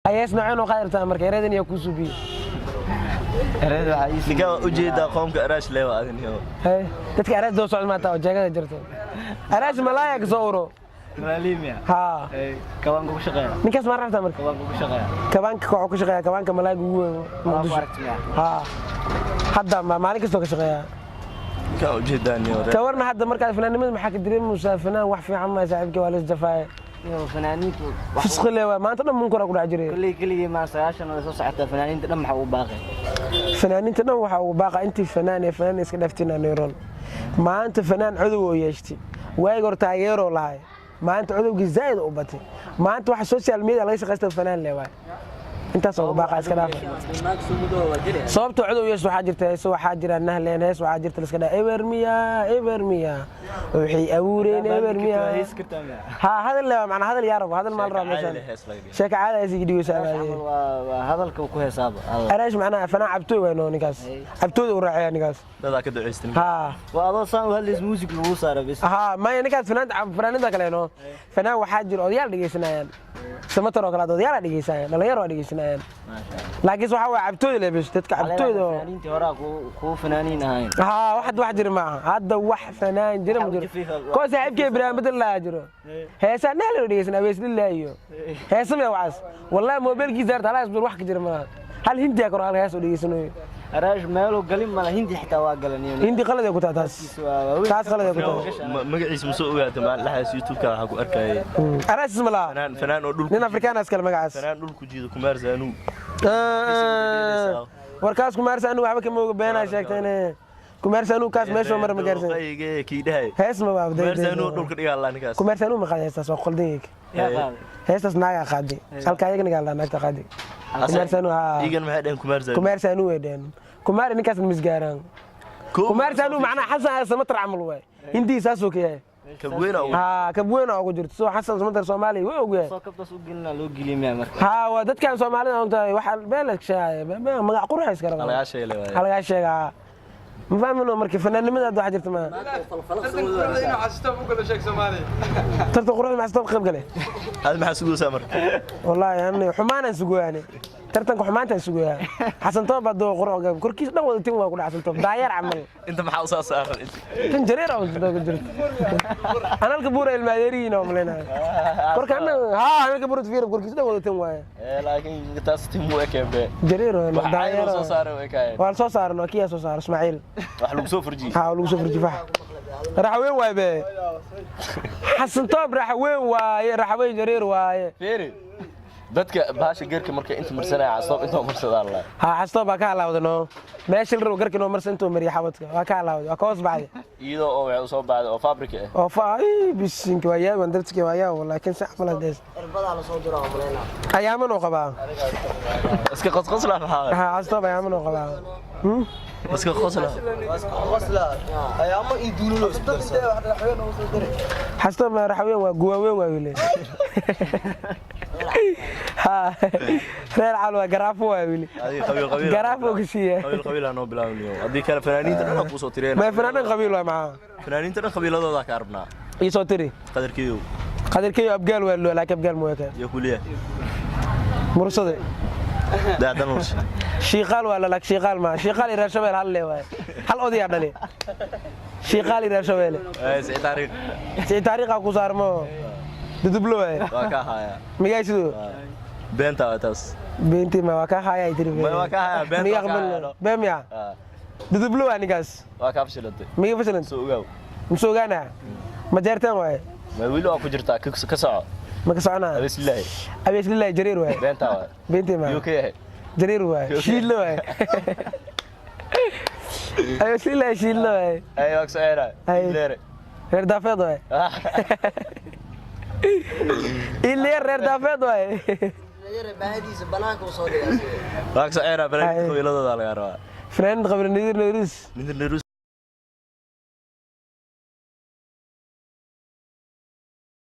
Hees nooceen oo qaadi rabtaa marka eredan yaa kuu suubiyey? Ereyada waxaa ii Ninkaan waa ujeedaa, qoomka Araash leewa adin yo. Haye, dadka Araash doo socda maanta oo jeegada jirto, Araash malaaya ka soo uro. Malimiya. Haa. Kawaanka ku shaqeeya. Ninkaas ma rabtaa marka? Kawaanka ku shaqeeya. Kabaanka wuxuu ka shaqeeyaa kabaanka malaayga ugu weyn Waa ku Muqdisho. aragti miya? Haa, hadda maalin kastoo ka shaqeeyaa. Ninkaan ujeedaa niyo. Ka warna hadda markaad fanaannimada maxaa ka dareemaysaa? Fanaan wax fiican maa saaxiibkii, waa la isjafaaye. Iyo fanaaniintu Fisqi le waay, maanta dhan munkara ku dhex jiray. Kulley keligii maa, 90 way soo socotaa. Fanaaniinta dhan maxaa ugu baaqay? Fanaaniinta dhan waxaa ugu baaqa intii fanaan ee fanaan iska dhaftina neyron. Maanta fanaan codow oo yeeshtay, waagi hor taageeroo lahay, maanta codowgii zaa'id u batay. Maanta waxa social media laga shaqaysta fanaan le waay. Intaas ugu baaqa, iska dhaafa. Sababta codow yeeshto waxaa jirta heeso, waxaa jira nahleen hees, waxaa jirta liska dhaa eber miya, eber miya, waxay abuureen eber miya. Hees kartaa miya? Ha, hadal le macnaa, hadal yaa rabo, hadal maal rabo meeshaan. Sheeka caada hees iga dhigaysa abaadee. Waa hadalka uu ku heesaaba. Araash macnaha fanaan cabtooy waay noo ninkaas, cabtooda u raaciya ninkaas. Dadaa ka ducaystan. Haa. Waa adoo saan u hadlays, music lagu saaro bis. Haa, maya, ninkaas fanaan fanaaniinta kale no, fanaan waxaa jira odayaal dhegeysanayaan, Samatar oo kale odayaal dhegeysanayaan, dhalinyaro waa dhegeysanayaan, laakiinse waxaa waaya cabtooy le bes, dadka cabtooyda oo Fanaaniintii horaa kuu fanaaniin ahayn. Haa, wax hadda wax jira maaha, hadda wax fanaan jira ma jiro. Koo saaxiibkay Ibraahim Bedel laa jiro, heesaa nahli la dhegeysan, Aweeslillah iyo heesa miya waxaas. Wallahi moobeelkiisa harta halaas bir wax ka jira maaha, hal Hindiya kor hal hees oo dhegeysanayo. Araash meeluu galin mala, Hindi xitaa waa galan iyo Hindi qalad ay ku tahay taas. Taas qalad ay ku tahay. Magaciisa ma soo ogaatay? Maalin dhexdaas YouTube-ka waxaa ku arkayay. Araasis ma laha. Fanaan oo dhul Nin Afrikaan iskale magacaas. Fanaan dhul ku jiido, Kumaar Saanuu. Warkaas Kumaar Saanuu waxba kama oga, beenaa sheegteen. Kumaar Saanuu kaas meeshoo mara ma gaarsan. Qayge kii dhahay. Hees ma waa. Kumaar Saanuu dhulka dhigaa laa ninkaas. Kumaar Saanuu ma qaaday heestaas, waa qoldan yeeg. Yaa qaaday? Heestaas naagaa qaaday, halka ayaga nigaa laa naagta qaaday, Kumaar Saanuu, haa. Iigan maxay dhaheen? Kumaar Saanuu. Kumaar Saanuu way dhaheen. Kumaar ninkaas misgaaraan. Kumaar Saanuu macnaha Xasan Samatar camal waay, Hindii saasuu ka yahay. Kabweyna ugu. Haa, kabweyn ugu jirto soo Xasan Samatar Soomaaliya way og yahay. Soo kabtaas u gelina loo geliya miya marka? Haa, waa dadkan Soomaalida untahay waxa been la sheegaya, magac qurux iska rabaa. Lagaa sheegay waay. Waxaa lagaa sheegaa, ma fahmino. Marka fanaannimada hadda waxa jirta maaha. Tartan quruxda maxaa qayb gale? Aad maxaa sugaysaa marka? Wallaahi ani xumaanaan sugoyaani, tartanka xumaantaan sugoyaa. Xasan Toob hadduu qurux korkiisa dhan wada tin waa ku dhac, Xasan Toob daayeer camal. Inta maxaa usoo saaran inta? Tan jareer oo ku jirto, analka buura ilmaadeerihiin oo malaynaya korka ana. Haa, analka buura fiir, korkiisa dhan wada tin waaye. Laakiin taas tin muu ekeen be. Jareer oo wax cayn daayeer. soo saaray u ekaayeen. Waa la soo saaran, waa kiyaa soo saaran Ismaaciil. Wax lagu soo farjiyey. Haa, lagu soo farji fax. Raxweyn waaye be, Xasan Toob raxweyn waaye, raxweyn jareer waaye. Feeri dadka baasha geerka marka inta marsanaya, Casoob inta marsadaa la. Haa, Xasan Toob baa ka halaawda noo, meesha la rabo garka noo marsan intuu mariya xabadka waa ka halaawday, waa ka hoos baxday. Iyadoo oo waxay usoo baxday oo fabrika ah. Oo fa ay bisinka waa yaaban, dadka waa yaab, laakiin si camal hadees Cirbadaa la soo diro oo malaynaa. Ayaaman oo qabaa. Iska qosqosla maxaa? Haa, Xasan Toob ayaaman oo qabaa. Iska qosla. Ayaamo iyo duululo isku darsan. Xasan Toob raxweyn waa, guwaaweyn waa wile. Haa, reer cal waa, garaafo waa wile. Adiga qabiil qabiil. Garaafo ka siiya. Qabiil qabiil aan noo bilaabnayo, haddii kale fanaaniinta dhan aan kusoo tireen. Ma fanaanin qabiil waa maxaa? Fanaaniinta dhan qabiiladooda ka arabnaa. Ii soo tiri. Qadarkeedu. Qadarkeeyo Abgaal waa loo, laakiin Abgaal mooyaka. Iyo kuliya. Mursade. Daacdan ulsh. Shiiqaal waa la, laakiin shiiqaal ma shiiqaal iyo reer Shabeel hal le waay, hal odayaa dhali shiiqaal iyo reer Shabeele. Ay si taariikh. Si taariikha ku saarmo dudublo waay. Waa ka haya. Migaa sidoo? Beenta waa taas. Beentii ma waa ka haya ay tiri. Ma waa ka haya, beenta miga waa ka haya, aqbal been miya? Ah. Dudublo waa ninkaas. Waa ka fashilantay. Miga fashilan. Soo ogaaw. Musu ogaana ma jeerteen waaye. Ma wili waa ku jirtaa, ka soco. Ma ka soconaa? Abeeslilaahi. Abeeslillahi jariir waaye. Beenta waa. Beentii ma. Yuu ka yahay? Jariir waaye, shiidle waaye, abeeslillahi shiidle waaye. Ay waa ka soconaa. Ay. Leere. Reer daafeed waaye, ileer reer daafeed waaye. Baahdiisa banaanka u soo dhigaa. Waa ka soconaa, fanaaniinta Ay. qabiiladooda laga rabaa. Fanaanid qabiil Nadiir Nairuus. Ninda Nairuus.